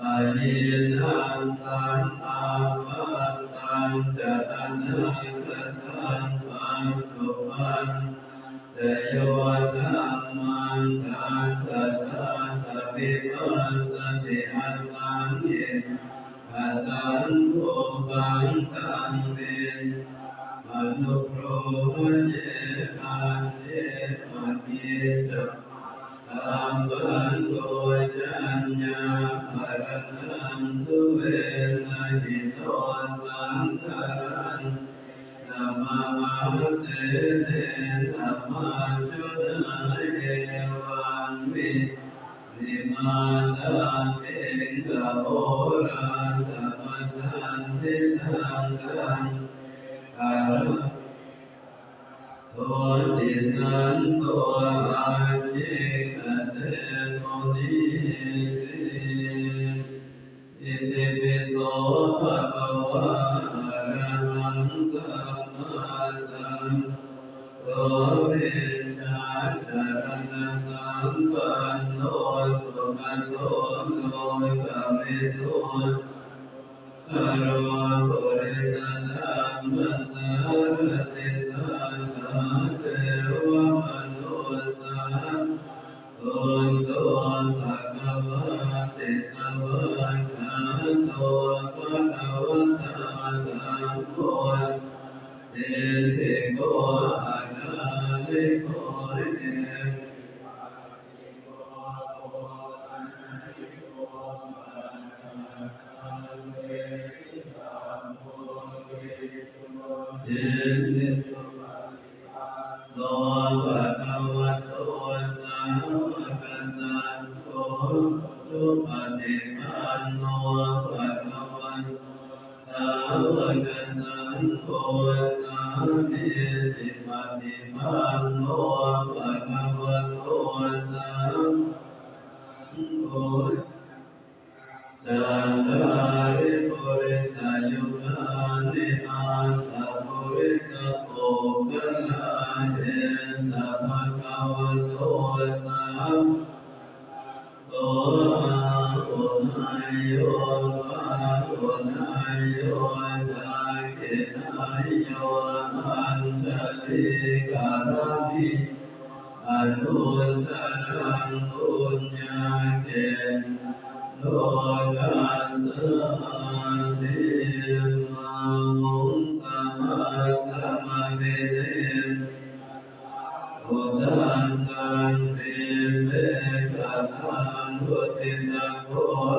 ອະດີຕັງ ອະນາຄະຕັງ ປັດຈຸບັນ ຈະໂຍ ທຳມັງ ຄັນທະຕາ ຕະວິປັດສະຕິ ອະສັງກິ ອະສັງໂຂ ປັງຕັງ ວິນ ມະນຸໂລ ຫະເຍ ອັດເຖ ມະກີ ຈະ ຕັມບັນໂທ ຈັນຍາ ມະຣະນັງ ສຸເວນະຫິໂນ ສັງຄະລັນ ນະ ມະຫາເສເນນະ ມັດຈຸນາ ເອວັງ ວິ ນິ ມາຕະ ປິງຄະ ໂອລາ ທະ ມະ ທັນ ຕິ ຕັງ ຄັງ ຄະ ໂຕ ຕິ ສັນ ໂຕ ອັງ ຄິ ຄະ ເຕ ມຸນີ ຕິ ອິຕິ ປິ ໂສ ພະຄະວາ ອະຣະຫັງ ສຳມາ ສຳ ໂຕ ວິຊາຈາລະນະ ສຳປັນໂນ ສຸຄະໂຕ ໂລກະວິທູ ຄາໂລ ປຸລິສະ ທຳມະສາຣະຕິ ສັກກາ ເທວະມະນຸສສາ ປຸນໂຕ ພະຄະວາ ຕິ ສະວາກຂາໂຕ ພະຄະວະຕາ ທຳໂມ ທິດຖິໂກ ອາກາລິໂກ ເອ โน ภะคะวะโต สาวกสังโฆ สุปะฏิปันโน ภะคะวะโต สาวกสังโฆ สามีจิปะฏิปันโน ภะคะวะโต สาวกสังโฆ จัตตาริปุริสะยุคานิ อัตตะปุริสะปุคคะลา เอสะภะคะวะโต สาวะโก อาหุเนยโย ปาหุเนยโย ทักขิเนยโย อัญชะลีกะระมิ อนุตตรังปุญญาเขต โลกัสสา